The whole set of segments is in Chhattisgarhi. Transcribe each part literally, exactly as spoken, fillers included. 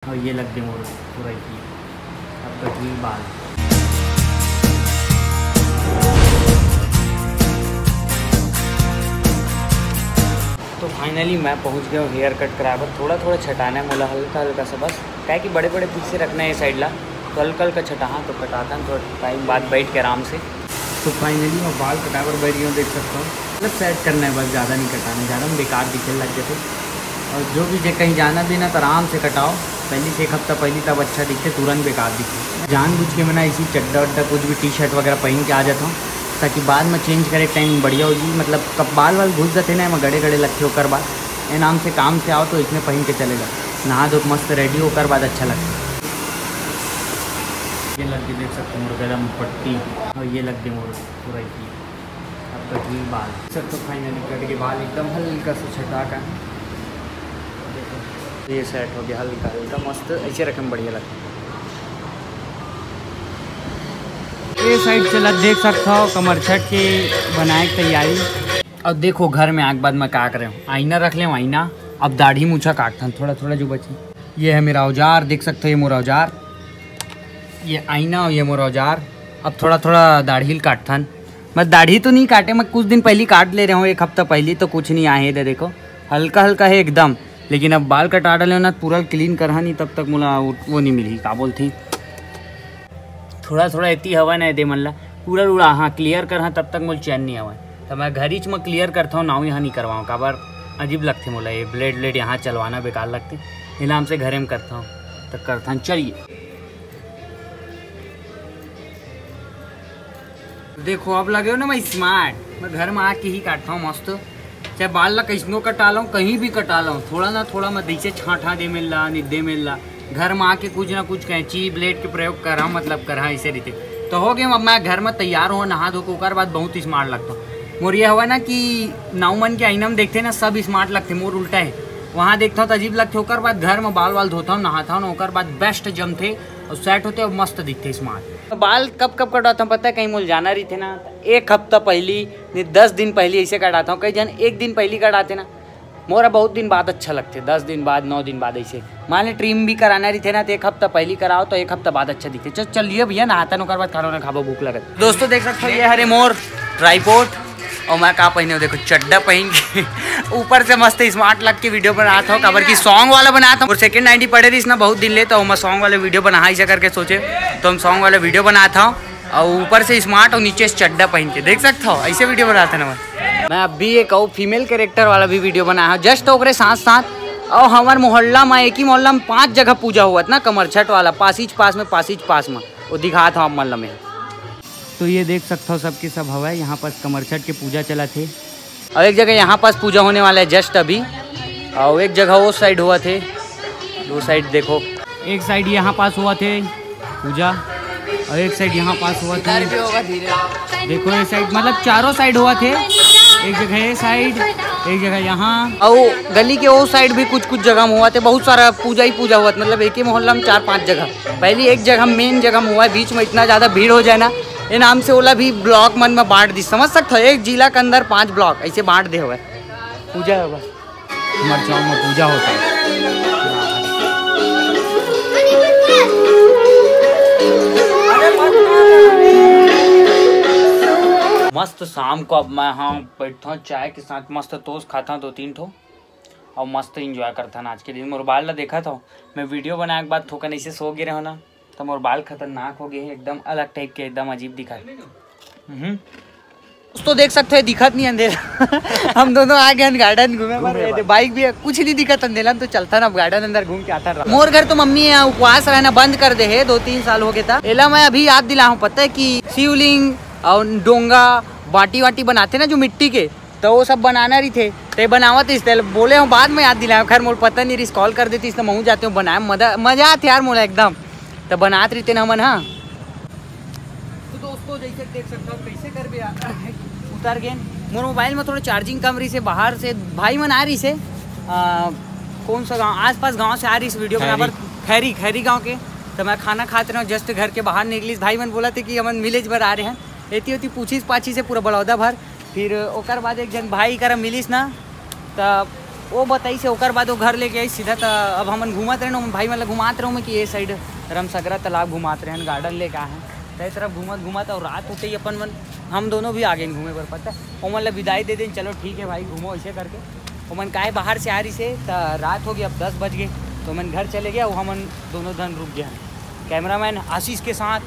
अउ ये लग गे मोर पूरा की अब कटही बाल। तो finally मैं पहुंच गया हूँ हेयर कट कराए बर। थोड़ा थोड़ा छटाना है मोला, हल्का हल्का सा बस, काहे कि बड़े बड़े पीछे रखना है ये साइड ला, तो हल्का हल्का छटाहा तो कटाता है। थोड़ा टाइम बाद बैठ के आराम से। तो finally मैं बाल कटाए बर बैठ गया हूँ, देख सकता हूँ। मतलब सेट करना है बस, ज़्यादा नहीं कटाना, ज़्यादा में बेकार दिखे लग गए थे। और जो भी जे कहीं जाना भी ना तो आराम से कटाओ, पहली से एक हफ्ता पहली तब अच्छा दिखे, तुरंत बेकार दिखे। जानबूझ के मैं ना इसी चड्डा वड्डा कुछ भी टी शर्ट वगैरह पहन के आ जाता हूँ, ताकि बाद में चेंज करे टाइम बढ़िया हो जी। मतलब कब बाल वाल घुस जाते ना, मैं गड़े गड़े लगते ओकर बाद। ए नाम से काम से आओ तो इसमें पहन के चले जाओ, नहा धो के मस्त रेडी ओकर बाद अच्छा लगता है। ये लग के देख सकते हो मोर गला में पट्टी, और ये लग गए मोर पूरा की अब कटही बाल। सर तो finally कट के बाल एकदम हल्का सा छटा का। देखो, ये सेट हो गया हल्का हल्का मस्त, ऐसे रखे में बढ़िया लगता है। ये साइड चला देख सकता हो कमर छट के बनाए के तैयारी। अब देखो घर में आके बाद मैं का करे हूँ, आईना रख ले आईना। अब दाढ़ी मूछा काटथन थोड़ा थोड़ा जो बची। ये है मेरा औजार, देख सकते हो ये मोर औजार, ये आईना और ये मोर औजार। अब थोड़ा थोड़ा दाढ़ी ल काटथन। मैं दाढ़ी तो नहीं काटे, मैं कुछ दिन पहली काट ले रहे हूँ, एक हफ्ता पहली, तो कुछ नहीं आहे। दे देखो हल्का हल्का है एकदम, लेकिन अब बाल कटा डाले हो ना, पूरा क्लीन करहा नहीं तब तक मोला वो, वो नहीं मिली, का बोलती, थोड़ा थोड़ा एती हवा ना दे मन ला, पूरा उड़ा हाँ क्लियर करहा तब तक मोल चैन नहीं आवे। तो मैं घरीच में क्लियर करता हूँ, नाऊ यहाँ नहीं करवाऊँ, काबर अजीब लगते मोला ये ब्लेड ब्लेड यहाँ चलवाना बेकार लगते। इलाम से घरे में करता हूँ तो करता हूँ। चलिए देखो अब लगे हो ना मैं स्मार्ट, मैं घर में आके ही काटता हूँ मस्त। चाहे बाल ला कैसनो कटा लो, कहीं भी कटा लो, थोड़ा ना थोड़ा मैं जैसे छांटा दे मिल रहा, निद्दे मिल रहा, घर में आके कुछ ना कुछ कैंची ब्लेड के प्रयोग करा, मतलब करा ऐसे रीते। तो हो गए अब मैं घर में तैयार हूँ, नहा धो के ओकर बाद बहुत स्मार्ट लगता हूँ। मोर ये हुआ ना कि नाऊ मन के आईना में देखते ना सब स्मार्ट लगते, मोर उल्टा है। वहाँ देखता हूँ तो अजीब लगते, ओकर बाद घर में बाल वाल धोता हूँ, नहाता हूँ ना, ओकर बाद बेस्ट जमते और सेट होते और मस्त दिखते स्मार्ट। तो बाल कब कब कटाता हूँ पता है, कहीं मोल जाना रही थे ना, एक हफ्ता पहली नहीं दस दिन पहली ऐसे कटाता हूँ। कई जन एक दिन पहली कटाते ना, मोरा बहुत दिन बाद अच्छा लगते, दस दिन बाद, नौ दिन बाद ऐसे। मान ले ट्रिम भी कराना रही थे ना, तो एक हफ्ता पहली कराओ तो एक हफ्ता बाद अच्छा दिखते। चल चलिए भैया नहाता न, ओकर बाद खाना ना खाबो, भूख लगत। दोस्तों देख सकते हो ये हरे मोर ट्राइपॉड और मैं का पहने हो, देखो चड्डा पहन के ऊपर से मस्त स्मार्ट लग के वीडियो बनाता हूँ, काबर की सॉन्ग वाला बनाता हूँ। और सेकंड आईडी पड़े रही ना बहुत दिन ले, तो मैं सॉन्ग वाले वीडियो बना ऐसा करके सोचे, तो हम सॉन्ग वाला वीडियो बनाता हूँ। और ऊपर से स्मार्ट और नीचे से चड्डा पहन के देख सकता हो, ऐसे वीडियो बनाते ना मैं। मैं अभी एक और फीमेल कैरेक्टर वाला भी वीडियो बनाया हूँ जस्ट ओकरे साथ साथ। और हमारे मोहल्ला में, एक ही मोहल्ला में पांच जगह पूजा हुआ था ना कमरछठ वाला, पासीज पास में, पासीज पास में, वो दिखा था आप मोहल्ला में। तो ये देख सकता हो सबके सब हवा है यहाँ पास कमरछठ के पूजा चला थे। और एक जगह यहाँ पास पूजा होने वाला है जस्ट अभी, और एक जगह वो साइड हुआ थे, दो साइड देखो, एक साइड यहाँ पास हुआ थे पूजा और एक साइड यहाँ पास हुआ थे। देखो ये साइड, मतलब चारों साइड हुआ थे, एक जगह ये साइड, एक जगह यहाँ। और गली के वो साइड भी कुछ कुछ जगह में हुआ थे, बहुत सारा पूजा ही पूजा हुआ था, मतलब एक ही मोहल्ला में चार पांच जगह। पहली एक जगह मेन जगह में हुआ है, बीच में इतना ज़्यादा भीड़ हो जाए ना, ये नाम से ओला भी ब्लॉक मन में बांट दी, समझ सकते हो, एक जिला के अंदर पांच ब्लॉक ऐसे बांट दे हुए पूजा है बस। हमारे गाँव में पूजा होता है। मस्त शाम को अब मैं हाँ बैठा हूँ चाय के साथ, मस्त टोस्ट खाता हूँ दो तीन ठो और मस्त एंजॉय करता हूँ आज के दिन। मोर बाल ला देखा था, मैं वीडियो बनाए के बाद थोकन ऐसे सो गे रहो ना, तो मोर बाल खतरनाक हो गए हैं, एकदम अलग टाइप के, एकदम अजीब दिखा। हम्म। दोस्तों देख सकते हो दिखत नहीं अंधेला। हम दोनों आ गए गार्डन घूमे बर। बाइक भी है, कुछ नहीं दिखत अंधेला में, तो चलता ना गार्डन अंदर घूम के आता रहा। मोर घर तो मम्मी यहाँ उपवास रहना बंद कर दे है, दो तीन साल हो गए था। एला मैं अभी याद दिला हूँ, पता है कि शिवलिंग और डोंगा बाटी वाटी बनाते ना जो मिट्टी के, तो वो सब बनाना रही थे, ते बनावत इस तेल बोले हूँ, बाद में याद दिलाया। खैर मोर पता नहीं रिस कॉल कर देती, इसने महू जाते हूँ बनाए, मजा मजा आते यार मोला एकदम। तो बनात रही थे ना हमन, हाँ। तो दोस्तों जैसे देख सकते हो कैसे कर भी आ-, उतर गए। मोर मोबाइल में थोड़ा चार्जिंग कम रही से, बाहर से भाई मन आ रही से, आ, कौन सा गांव, आसपास गांव से आ रही इस वीडियो बनाए बर, खैरी, खैरी गांव के। तो मैं खाना खाते रहा, जस्ट घर के बाहर निकली, भाई मन बोला थे कि हमन मिले बर आ रहे हैं। एती ओती पूछीस पाछी से पूरा बड़ौदा भर। फिर ओकर बाद एक जन भाई करा मिलिस ना, त वो बताइस हे, ओकर बाद वो घर लेके आइस सीधा। त अब हमन घूमत रहेन, भाई मन ला घुमात रहेन मैं कि ये साइड रमसगरा तालाब घुमात रहेन, गार्डन लेके आए हैं। त ये तरफ घूमत घूमत और रात होते ही अपन मन, हम दोनों भी आ गए घूमे बर। पता है, ओमन ला विदाई दे देन, "चलो ठीक है भाई, घूमो," ऐसे करके। ओमन काहे बाहर से आ रही से, त रात हो गई, अब दस बज गए, तो ओमन घर चले गए, वो हमन दोनों धन रुक गए हैं। कैमरामैन आशीष के साथ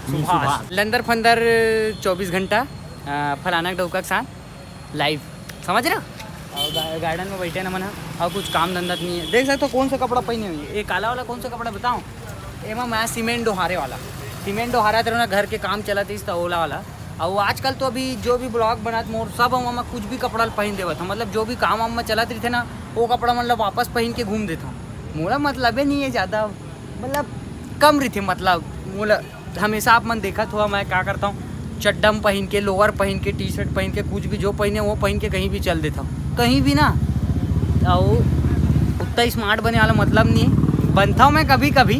सुभाष। लंदर फंदर चौबीस घंटा, अ, फलाना डौका के साथ लाइव, समझ रहे हो? और गा-, गार्डन में बैठे ना मन ह, और कुछ काम धंधा नहीं है। देख सकते हो कौन सा कपड़ा पहने हुए, ये काला वाला कौन सा कपड़ा बताओ? एमा मैं सीमेंट डोहारे वाला, सीमेंट डोहारा तेरे ना घर के काम चलत इस त ओला वाला। और आजकल तो अभी जो भी ब्लॉग बनत मोर सब हम, हम कुछ भी कपड़ा पहन देवत हम, मतलब जो भी काम वाम में चलत रहिथे ना, वो कपड़ा मतलब वापस पहन के घूम देत हम। मोला मतलबे नहीं है ज़्यादा, मतलब कम रहिथे, मतलब मोला हमेशा आप मन देखत हो मैं का करता हूँ, चड्डम पहन के, लोअर पहन के, टी शर्ट पहन के, कुछ भी जो पहने वो पहन के कहीं भी चल देता हूँ, कहीं भी ना। और उतना स्मार्ट बने वाला मतलब नहीं है, बनता हूँ मैं कभी कभी,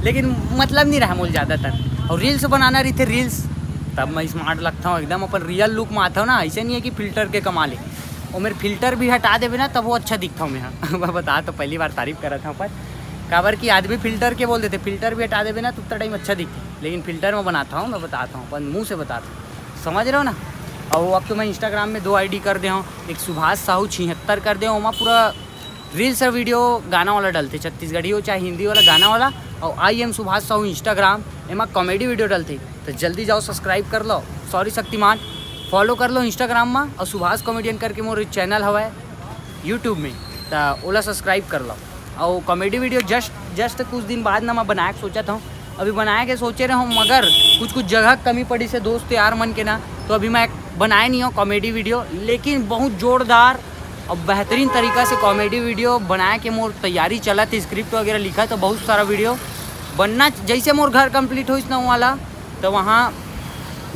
लेकिन मतलब नहीं रहा मोल ज़्यादातर। और रील्स बनाना रहिथे रील्स, तब मैं स्मार्ट लगता हूँ एकदम, अपन रियल लुक में आता हूँ ना। ऐसे नहीं है कि फिल्टर के कमाल है, वो मेरे फिल्टर भी हटा देवे ना तब वो अच्छा दिखता हूँ मैं। हाँ, मैं बता तो पहली बार तारीफ करत हूँ, पर काबर कि आदमी फिल्टर के बोल देते, फिल्टर भी हटा देवे ना तो उतना टाइम अच्छा दिखते, लेकिन फिल्टर में बनाता हूँ मैं, बताता हूँ, अपन मुँह से बताता हूँ, समझ रहे हो ना? और वो अब तो मैं इंस्टाग्राम में दो आईडी कर दे हूँ, एक सुभाष साहू छिहत्तर कर दे हूँ, वहाँ पूरा रील्स और वीडियो गाना वाला डलते, छत्तीसगढ़ी हो चाहे हिंदी वाला गाना वाला, और I am Subhash Sahu Instagram, एमा कॉमेडी वीडियो डलते। तो जल्दी जाओ सब्सक्राइब कर लो, सॉरी शक्तिमान, फॉलो कर लो इंस्टाग्राम में, और सुभाष कॉमेडियन करके मोर चैनल हवा है यूट्यूब में, तो ओला सब्सक्राइब कर लो। और कॉमेडी वीडियो जस्ट जस्ट कुछ दिन बाद ना मैं बनाए के सोचत हूँ, अभी बनाए के सोचे रहे हूँ, मगर कुछ कुछ जगह कमी पड़ी से दोस्त यार मन के ना, तो अभी मैं बनाए नहीं हूँ कॉमेडी वीडियो, लेकिन बहुत जोरदार और बेहतरीन तरीका से कॉमेडी वीडियो बनाए के मोर तैयारी चलत है, स्क्रिप्ट वगैरह लिखा, तो बहुत सारा वीडियो बनना, जैसे मोर घर कंप्लीट होइस ना वाला, तो वहाँ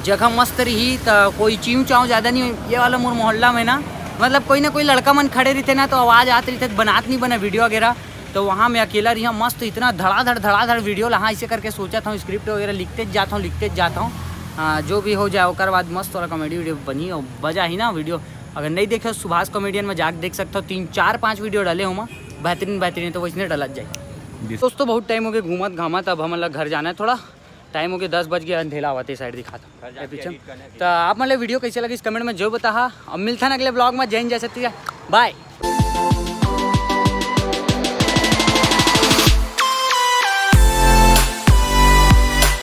जगह मस्त रही, तो कोई चीव चाव ज़्यादा नहीं होई। ये वाला मोर मोहल्ला में ना, मतलब कोई ना कोई लड़का मन खड़े रहिथे ना, तो आवाज़ आत रहिथे, बनात नहीं बना वीडियो वगैरह। तो वहाँ मैं अकेला रही, मस्त इतना धड़ाधड़ धड़ाधड़ वीडियो ला, हाँ, ऐसे करके सोचत हूँ, स्क्रिप्ट वगैरह लिखते जाता हूँ, लिखते जाता हूँ। हाँ, जो भी हो जाए ओकर बाद मस्त वाला कॉमेडी वीडियो बनी और बजा ही ना वीडियो। अगर नहीं देखे हो सुभाष कॉमेडियन में जाके देख सकते हो, तीन चार पाँच वीडियो डाले हूँ मैं, बेहतरीन बेहतरीन, तो वैसने डलत जाए। दोस्तों, बहुत टाइम हो गया घूमत घामत, अब हमन ला घर जाना है, थोड़ा टाइम हो गया, दस बज गया, अंधेला आवत है, साइड दिखाता हूँ। ए, पीछे। तो आप मन ला वीडियो कैसे लगिस कमेंट में जरूर बताहा। अब मिलता है अगले ब्लॉग में। जय हिंद, जय छत्तीसगढ़, बाय।